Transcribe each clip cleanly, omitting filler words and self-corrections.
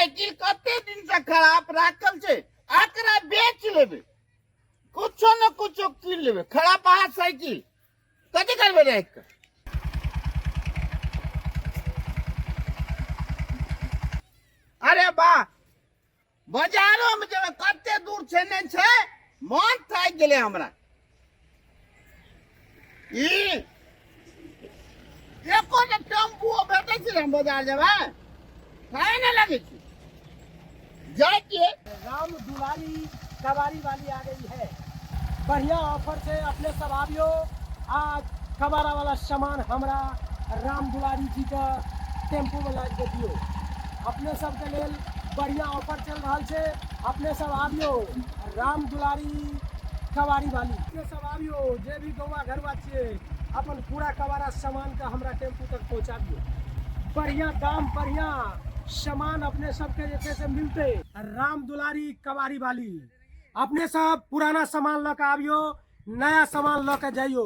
Cycle कते दिन से खराब राखल छै, एकरा बेच लेबै, कुछो न कुछो कीन लेबै। खराब अहाँ साइकिल कथी करबै राखि कऽ? अरे वाह, बाजारो में जेबै कते दूर छै नहि छै, मन थाकि गेलै हमरा। ई एको ने टेम्पू भेटै छै ने, हम बाजार जेबै काहे नहि लगै छै जाइ छियै। राम दुलारी कबाड़ी वाली आ गई है, बढ़िया ऑफर छै, अपने सब आबियो आ कबाड़ा वाला सामान हमरा राम दुलारी जी के टेम्पू में लाबि के दियो। अपने सबके लेल बढ़िया ऑफर चल रहल छै, अपने सब आबियो राम दुलारी कबाड़ी वाली। अपने सब आबियो, जे भी गौवा घरवा छियै अपन पूरा कबाड़ा सामान के हमरा टेम्पू तक पहुंचाबियो। बढ़िया दाम बढ़िया सामान अपने सबके जे छै से मिलतै। राम दुलारी कबाड़ी वाली, अपने सब पुराना सामान लऽ के आबियो, नया सामान लऽ के जाइयो।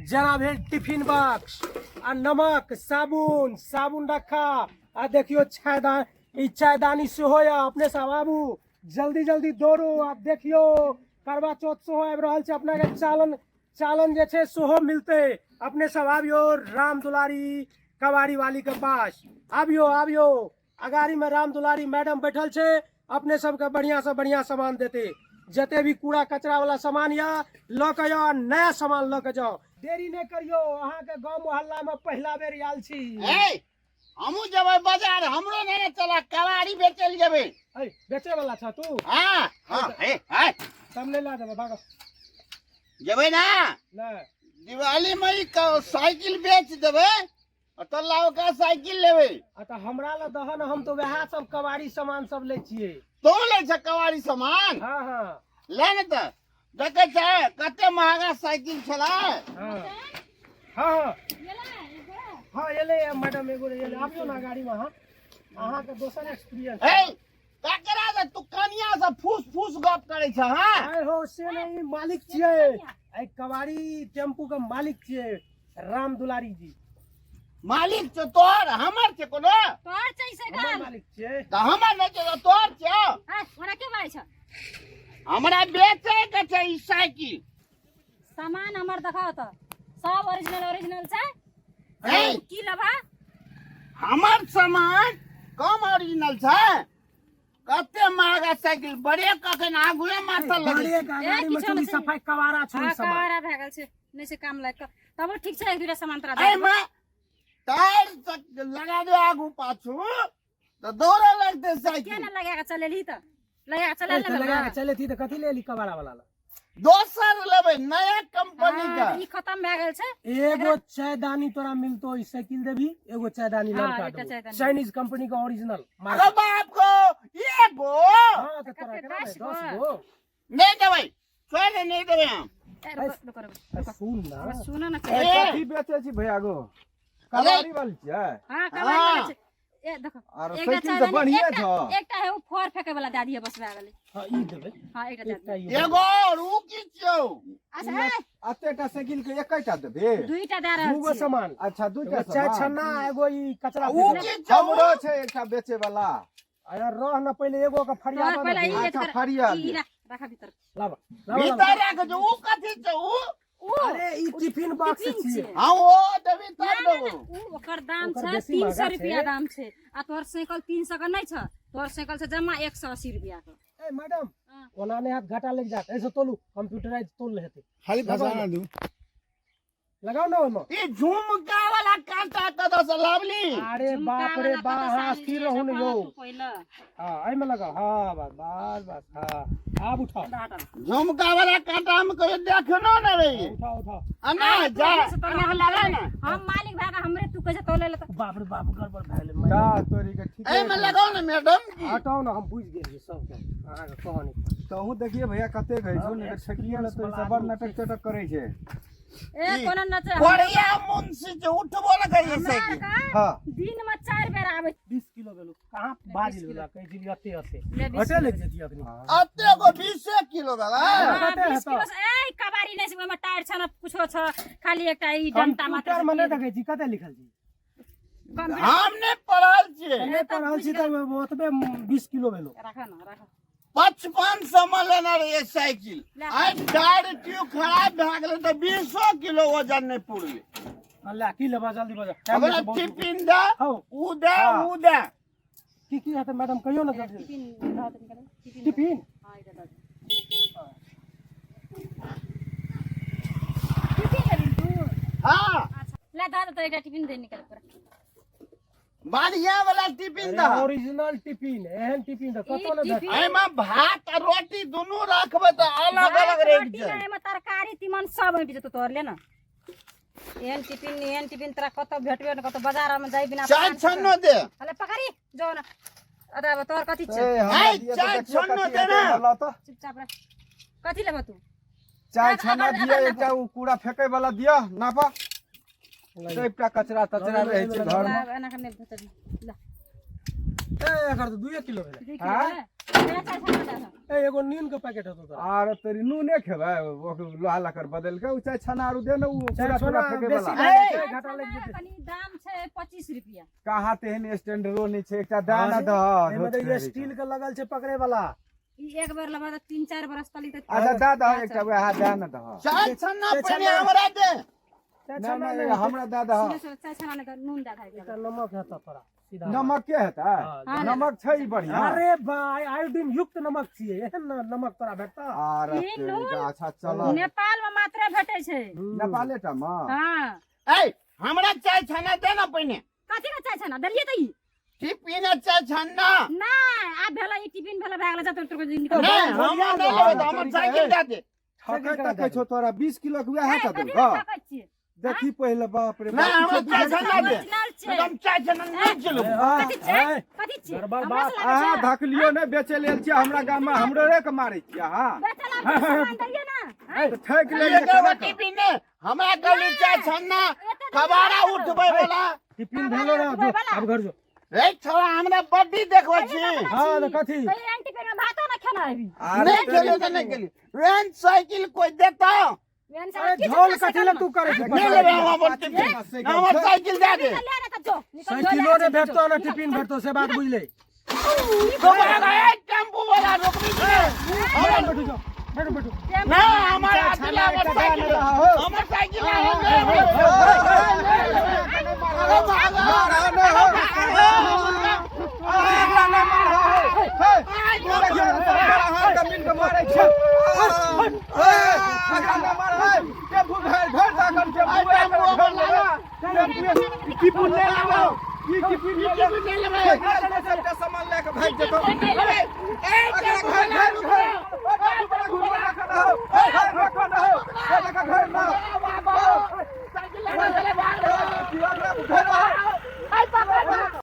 जेना भेल टिफिन बॉक्स आ नमक, साबुन, साबुन रखा आ देखियो चायदान, ई चायदानी सेहो यऽ। अपने सब आबू, जल्दी जल्दी दौड़ू आ देखियो करवा चौथ सेहो आबि रहल छै, अपना के चालन चालन जे छै सेहो मिलतै। अपने सब आबियो राम दुलारी कबाड़ी वाली के पास, आबियो आबियो। अगाड़ी में राम दुलारी मैडम बैठल छै, अपने सबके बढ़िया से बढ़िया सामान देते। जते भी कूड़ा कचरा वाला सामान या लऽ के जाओ, नया सामान लऽ के जाओ, देरी नहि करियो। अहाँके गाँव मोहल्ला में पहिला बेर आयल छी। ए, हमहूँ जेबै बाजार, हमरो नहि चला, कबाड़ी बेचै लए जेबै। ऐ, बेचे वाला छ तू? हाँ हाँ, हे हे, तब नहि लऽ जेबै, भागो। जेबै ना? नहि। दिवाली में ई साइकिल बेच देबै आ तल्ला ओकरा साइकिल लेबै। आ तऽ हमरा लए दह ने, हम तऽ वएह सब कबाड़ी सामान सब लै छियै। तो लै छ कबाड़ी सामान? हाँ हाँ। ले ने तऽ देखै छै कते महगा साइकिल छलै। हाँ हाँ हाँ हाँ, एलै मैडम, एगो एलै। आबियौ ने गाड़ी में अहाँ, अहाँके दोसर एक्सपीरियंस। ए, ककरा से तू कनिया से फूस फूस गप करै छ? हाँ आय हो, से नहीं, मालिक छियै एहि कबाड़ी टेम्पू के मालिक छियै राम दुलारी जी। मालिक छौ तोहर, हमर छै कोनो? तोहर छै से हमर गाल। मालिक छियै। तऽ हमर नहि छै तऽ तोहर छौ। आय, ओना के बाजै छ? हमरा बेचै के छै ई साइकिल। सामान हमर देखाओ तऽ सब ओरिजिनल ओरिजिनल छै। ए! की लेबा? हमर सामान कम ओरिजिनल छै? कते महगा साइकिल, बड़े कखन आगुए माथल लगै बड़े छै। के अगाड़ी में किछो चूड़ी नहि छै। सफाई कबाड़ा छौ हाँ, ई सामान। कबाड़ा भए गेल छै, नहि छै काम लायक के। तब ठीक छै, एक दूटा सामान तोरा दए एहिमे देबौ। टायर तक लगा दे आगू पाछू तऽ दौड़े लगतै साइकिल। किया ने लगा के चलेलही तऽ? लगा के चला ए, तऽ लेबै लगा ने। के चलेती तऽ कथी ले एली कबाड़ा वाला ला? दोसर लेबै नया कंपनी हाँ, के। ई खत्म भए गेल छै। एगो चायदानी तोरा मिलतो, ई साइकिल देबी, एगो चायदानी हाँ, लड़का एकटा देबो। चायदानी। चाइनीज कंपनी के ओरिजिनल। अरे बाप को एगो? हाँ, तऽ तोरा कते, केना 10 देबै? 10 गो? गो। नहि देबै, छोड़ दे, नहि देबै हम। ए, रुको, रुको, रुको। ए, सुन ना। बस सुन ना। ए, कथी बेचै छी भैया गो? कबाड़ी वाली छियै? हाँ, कबाड़ी वाला हाँ। छै। ए देखो, आर एकटा साइकिल तऽ चायदानी, बढ़िये एकटा छौ। एकटा है, ओ फोर फेके वाला दए दिअ, बस भए गेलै। हाँ, ई देबै। हाँ, एकटा दए एकटा दिअ। ई एगो और उ की छियौ? अच्छा, ए, एतेटा साइकिल के एकेटा देबे? दुईटा दए रहल दूगो छियै। सामान। अच्छा, दूटा एगो चाय सामान। छन्ना, एगो ई कचरा उ फेंकला। की छियौ? हमरो छै एकटा बेचे वाला। अरे रह न, पहिले एगो के फरिया तोहर पहिले ई अच्छा, एकर- फरिया ई ले। राख, राख भीतर। लाबा, लाबा, लाबा। भीतर राख जो, उ कथी छौ उ? उ अरे ई टिफिन बॉक्स टिफिन छियै। छियै। हाँ, ओ देबी तब ना, ना, देबो। ना, उ ओकर दाम ओकर छै बेसी 300 महगा रुपया छै। दाम छै आ तोहर साइकिल 300 के नहि छ, तोहर साइकिल छै जमा 180 रुपया के। ए मैडम, हाँ। ओना नहि हाथ घाटा लागि जात, ऐसे तोलू, कंप्यूटराइज तोल हेतै। खाली फसाना दू। लगाओ ना ओहिमे। ई झुमका वाला कांटा कतऽ से लावली? अरे झुमका बाप रे वाला बा, कतऽ से हाँ, आनलियै स्थिर रहू से ने कहऽ यौ। तू पहिले। हाँ, एहिमे लगाओ। हाँ, बस बस बस, हाँ, आब उठाओ। झुमका वाला कांटा हम कहियो देखनो न रही। उठाओ उठाओ। अना अरे तू जा, अपने से तोला अना लगा ना। हम मालिक भए कऽ हमरे तू कहै छै तोले ले तऽ बाप रे बाप, गड़बड़ भए गेलै। का तोरी के ठीक एहिमे लगाओ ना मैडम की। हटाओ ना, हम बुझि गेलियै सबके, अहाँके कहऽ नहि पड़त। तहूँ देखिए भैया कतेक होइ छौ, नहि तऽ ठेकिए लेतौ, ई सब बड़ नाटक चाटक करै छै। ए कोनो नचे बढ़िया मुंशी छै, उठबो न करिए हमरा साइकिल। आरके हाँ। दिन में 4 बेर आबै। 20 किलो गेलू कहाँ बाजि गेलू, कहै छी अते अते ले 20 घटे किलो। लागि जेती अखनी। अते गो 20 किलो भेलै। हाँ, कते 20 हेतौ? किलो से ए कबाड़ी नहि छै, ओहिमे टायर छै न कुछो छै, खाली एकटा ई डंटा मात्र कंप्यूटर में नहि देखै छी कते लिखल छै? कम हम नहि पढ़ल छियै। नहि पढ़ल छी तऽ ओतबे 20 किलो भेलो। राख न, राख। 5500 मे लेने रहियै साइकिल, आइ टायर ट्यूब खराब भए गेलै तऽ 20 किलो वजन नहि पुरलै। अल्लाह, की लेबा? जल्दी बजा। हमरा टिफिन दे। हौ। उ दे। हाँ। उ दे। की की हेतै मैडम, कहियो ने जल्दी। टिफिन दऽ दे निकाल, टिफिन। टिफिन। हाँ, इधर दऽ दे। टिफिन लेबही तू? हाँ। अच्छा, ले, दऽ दे तो एकटा टिफिन दे निकाल पूरा। बढ़िया वाला टिफिन दह। ओरिजिनल टिफिन, एहन टिफिन तऽ कतौ नहि भेटत। टिफिन एहिमे भात आ रोटी दुनू राखबै तऽ अलग अलग भात, रहि रोटी जाय। एहिमे तरकारी तीमन सब ऐंठ जेतौ तोहर। ले न, एहन टिफिन, एहन टिफिन तोरा कतौ भेटबे ने कतौ बाजार में जाय बिना। चाय छन्नो दे। अरे पकड़ी जो न, अरे तोहर कथी छै? ए, हमरा ए, दिअ तऽ चाय देखियौ छन्नो कथी दे हेतै, ने। हमरा लाउ तऽ। चुपचाप रह। कथी लेबह तू? चाय अगर- छन्ना अगर- दिअ। अगर- एकटा ओ कूड़ा फेकै वाला दिअ नापा, सबटा कचरा तचरा रहै छै घर मे। ला, एना कऽ नहि भेटत। ला। ए, एकर तऽ 2 किलो भेलै। 2 किलो हाँ? भेलै? ले, चाय छन्ना दे दे। ए, एगो नीम के पैकेट हेतौ तोरा। आर तोरी नूने खेबै, ओ लोहा लकड़ बदलि के ओ चाय छन्ना आरू दे ने, ओ चाय कूड़ा तूड़ा छन्ना फेकै बेसी वाला। भए ए, जेतै, घाटा लागि चाय जेतै। छन्ना कनि दाम छै 25 रुपया। कहाँ तेहन स्टैंडरो नहि छै, एकटा दए ने एहिमे दह। तऽ ई स्टील के लगल छै पकड़े वाला। ई एक बेर लेबह तऽ 3-4 बरस तली तऽ। अच्छा, दए दह एकटा वएह दए ने दह। चाय छन्ना चाय पहिने छन्ना। हमरा दे। चाय नहि छन्ना नहि नहि, हमरा दए दह। सुने सुने, चाय छन्ना नहि तऽ नून दए दे। एकटा नमक हेतौ तोरा सीधा। नमक के हेतै? हाँ, नमक छै ई बढ़िया। अरे भाई, आयोडीन युक्त नमक छियै, एहन न नमक तोरा भेटतौ? आर ई नून। अच्छा चल। नेपाल में मात्रे भेटै छै। नेपाले टा मे। हाँ। ए, हमरा चाय छन्ना दे ने पहिने। कथी के चाय छन्ना देलियै तऽ ई? टिफिन आ चाय छन्ना। नहि, आब भेलै ई टिफिन भेलै, भए गेलै, जा तोर तोर निकल। नहि, हमरा नहि लेबै तऽ हमर साइकिल दए दे। ठकै तकै छौ तोरा 20 किलो के वएह ए, तऽ कथी देलकौ। के ठकै छियै? देखी पहिले, बाप रे नहि, बाप। हमरा चाय छन्ना दे। ओरिजिनल छै। एकदम चाय छन्ना नहि चलू। कथी छै? ए, कथी छै? गड़बड़ हमरा बात। से लागै अहाँ छै? धकलियो नहि, बेचै लेल छियै हमरा गाम मे, हमरे रे के मारै छियै अहाँ। बेचै ला सामान देलियै ना? तऽ ठकि लेलियै एकर केना कऽ? टिफिन नहि, हमरा कहली चाय छन्ना कबाड़ा उठबै वाला। टिफिन भेलो ना, जो आब घर जो। रे छोड़ा, हमरा बड्डी देखबै छी। हाँ, तऽ कथी? तो एहन टिफिन में भातो ना खेना हेबी। आरे नहि खेलियै तऽ नहि खेलियै। रेंज साइकिल कोइ देता? एहन अरे किछु झोल ना कथी साइकिल लए में। तू करै छी? नहि लेबै हम अपन टिफिन, हमर साइकिल दए दे। ले ना तऽ जो निकल, जो साइकिलो ले नहि चल, भेटतौ जो। ने टिफिन भेटतौ, से बात बुझले। दोबारा ए टेम्पू वाला रोकबी कि नहि? बैठो, बैठो, बैठो, बैठो। नहि, हमर अकेला हमर साइकिल, हमर साइकिल आबै। मारा नहि हो। एकरा नहि मारा हो। हे, देखियौ, तोरा हाथ के मिल के मारै छै। हे, एकरा नहि मारा हे। टेम्पू भरि भरि दाखन टेम्पू, एकरा भरि लेबै। टेम्पू, टिफिन ले लेबै। ई टिफिन ले लेबै। सबटा सामान लए के भागि जेतौ। एकरा घर घर घर।